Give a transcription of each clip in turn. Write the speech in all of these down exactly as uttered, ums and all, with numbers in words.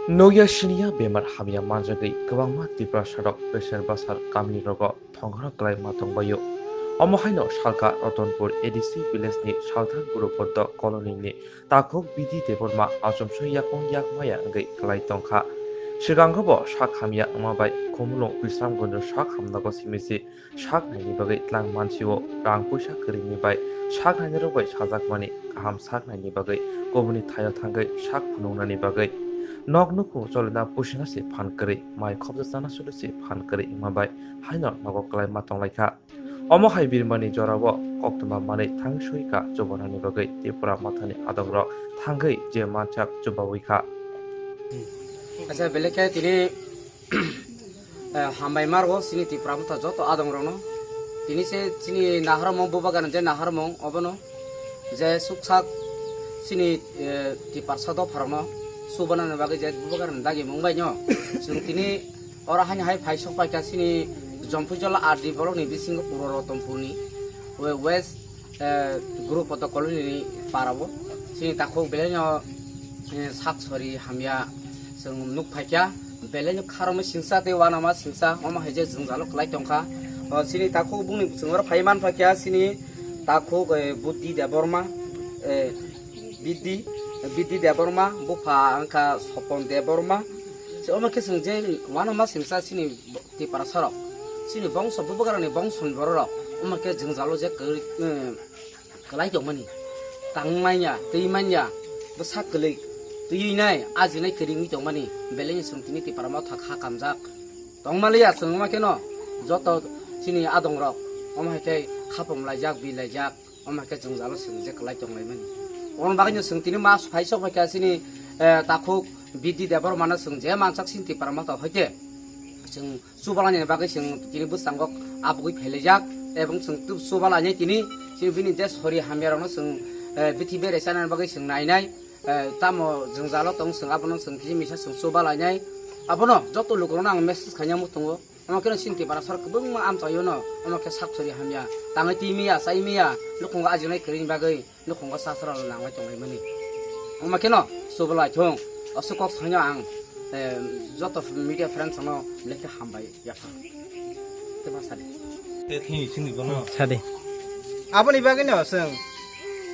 Nokya siniya bemar hamya manjagwi kwbangma Tiprasarok beser basar kamini rogo thongkhorok kwlai ma tongbaio. Omo haino salka Ratanpur A D C village ni Salthang Gurupodo colony ni takhuk Bidi Debbarma achomsoi yakung yak maya wngwi kwlai tongkha. Swkango bo sak hamya wngma bai Khumulwng Bisramganj sak hamnago simi se sak naini bagwi tlang mansio, rang puisa kwrwini bai sak nainirok bai sajakmani kaham sak naini bagwi kubuni thaio thangwi sak phunuknani bagwi nok nukhung cholina pusina se phan kwrwi, mai khopjak chana sulu se phan kwrwi wngma bai haino nogo kwlai ma tonglaikha. Omo hai birmani jorao koktwma manwi thang sui ka chubanani bagwi Tripura Mothani adongrok thangwi je mansak chubawi kha. Acha, belai khe tini, eh, hambai ma rwo chini Tipra Motha joto adongrokno. Tini se chini naharmung bubagan je naharmung obono je suksak chini, eh, Tiprasa dopharokno subanani bagwi je bubagan dagi mung bai no. Chwng tini oro haino hai phai sok paikha chini Jompuijola R D block ni bisingo Purbo Ratanpur ni we-, West, eh, Gurupodo colony ni para o chini takhuk belai no, eh, sak sori hamya chwng nuk phaikha, belai no kharokma singsa tei uanama singsa omo hai je jwngjalo kwlai tongkha. O chini takhuk bungni chwng oro phai man phaikha chini takhuk, eh, Buddhi Debbarma, eh, Bidi, Bidi Debbarma, bupha wngkha Sopon Debbarma. Se omo khe chwng je uanama singsa chini Tiprasarok, chini bongso bubagrani bongso ni bororok, omo khe jwngjalo je kwrwi, eh, kwlai tongmani, tang manya, twi manya, bwsak kwlwi twiwi nai, ajinai kwrwi wngwi tongmani, belai ni chwng tini Tipra Motha kha kamjak tongmaliya. Chwng omo kheno joto chini adongrok omo hai khe khapum laijak, bi laijak. Omo hai khe jwngjalo chwng je kwlai tonglaimani. Omo bagwino chwng tini ma phai sok phaikha chini, eh, takhuk Bidi Debbarmano chwng je mansak chini Tipra Motha hoite chwng chubalaini bagwi chwng tini bwskango abugwi phailaijak, ebong chwng tub chubalainai tini chini bini je sori hamyarokno chwng, eh, bithi bere chanani bagwi chwng nainai, eh, tamo jwngjalo tong chwng abono chwng kisi misa chwng chubalainai. Abono joto lukurokno ang message khaina muchungo. Omo kheno chini Tiprasarok kwbangma amchaio no, omo khe sak sori hamya, tangwi twi maya, chai maya, nukhungo ajinai kwrwini bagwi nukhungo sasra rok nangwi tonglaimani. Omo kheno subalai thung, aswk kok saino ang, eh, joto media friends no belai khe hambai yapha. Tei ma sadi. Tei thini chini bono. Sadi. Aboni bagwino chwng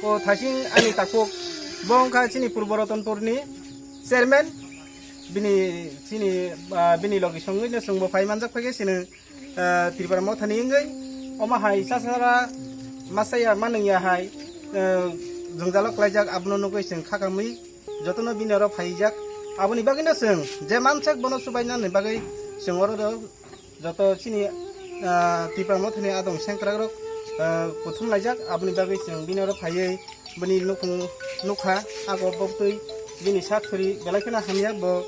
o thasing ani takhuk bo wngkha chini Purbo Ratanpur ni chairman. Bini chini, ah, bini logi songwi no chwngbo phai manjak phaikhe chini, ah, Tripura Mothani wngwi omo hai sasara masaya manungya hai, ah, jwngjalo klaijak abono nugwi chwng khakamwi jotono bini oro phaijak. Aboni bagwino chwng je mansak bono chubainani bagwi chwng oro joto chini, ah, Tipra Mothani adong sengkrakrok, ah, kuthum laijak, aboni bagwi chwng bini oro phaiwi bini nukhung nukha, ago boktwi bini sak suri belai kheno hamya, bo,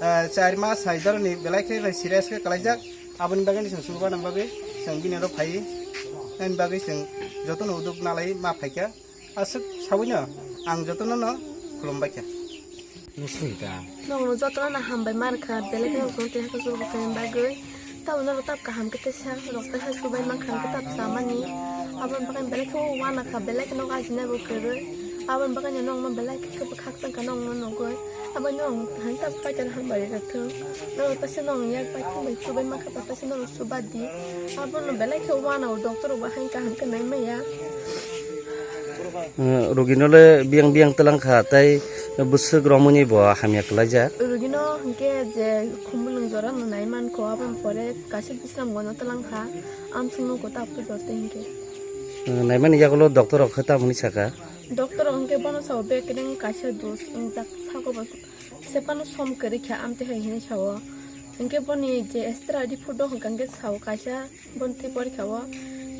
ah, char mas hai doroni belai khe serious khe kwlaijak, aboni bagwi chwng chuba nang bagwi chwng bini oro phaiwi, ani bagwi chwng jotono uduk nalai ma phaikha. Aswk sawino ang jotono no khulumbaikha. Nung sini ta. Nokno jotono no hambai ma rwkha, belai kheno chwng tei haphai chwng bwkhaini bagwi. Tamo norok tab kaham khe teisa rok teisa chubai mankha hwnkhe tab chamani. Aboni bagwi belai khe uanakha, belai kheno ajinai bo kwrwi. Aboni bagwi no nokno belai khe khakchangkha nokno nugwi. Aboni no ang hai tab kaitor hambai rwkha thung. Norok teisa no ang yak bai thung bai chubai mankha, teisa norok chuba di. Abono belai khe uanao, doctor rok bo hai kaham khe nai maya. Eh, rugino le biyang biyang twlang kha, tei bwswk romwi bo hamya kwlaijak. Rugino hinkhe je Khumulwng jora no nai mankho, aboni pore kaisa Bisramganj no twlang kha, amsong nugo ta pujo tei hinkhe. Eh, naimani yagulo doctor rok khe tamoni saka? Doctor rok hinkhe bono sao bekereng kaisa dos wngjak, sago bo sephano som kwrwi kha, amtwi hai hinwi sao. Hinkhe boni je extra report o hwnkha hinkhe sao kaisa. Boni twi porikha o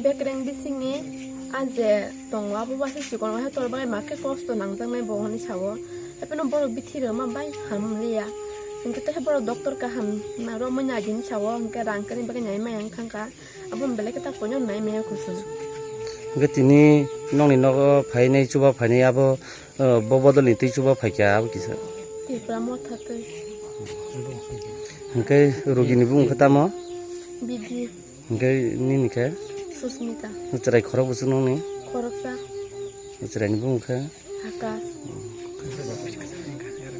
bekereng bisingni a je tongo, abo waisa chikon waisa tor bagwi ma khe kosto nangjaknai bo hwnwi sa-o. Hapheno borok bithi rwma bai ham liya. Hinkhe tei borok doctor kaham romwi nai di hinwi sa-o, hinkhe rang kwrwini bagwi nai maya wng thangkha. Abo belai khe ta koino nai maya kuchung. Hinkhe tini nokni nogo phainai, chuba phainai abo, eh, bo bodolni twi chuba phaikha abo kisa. Tipra motha twi. Hinkhe rugini bumung khe tamo? Bidi. Hinkhe nini khe? Susmita. Chwrai khorok bwswk nokni? Khoroksa. Chwraini bumung khe? Akash.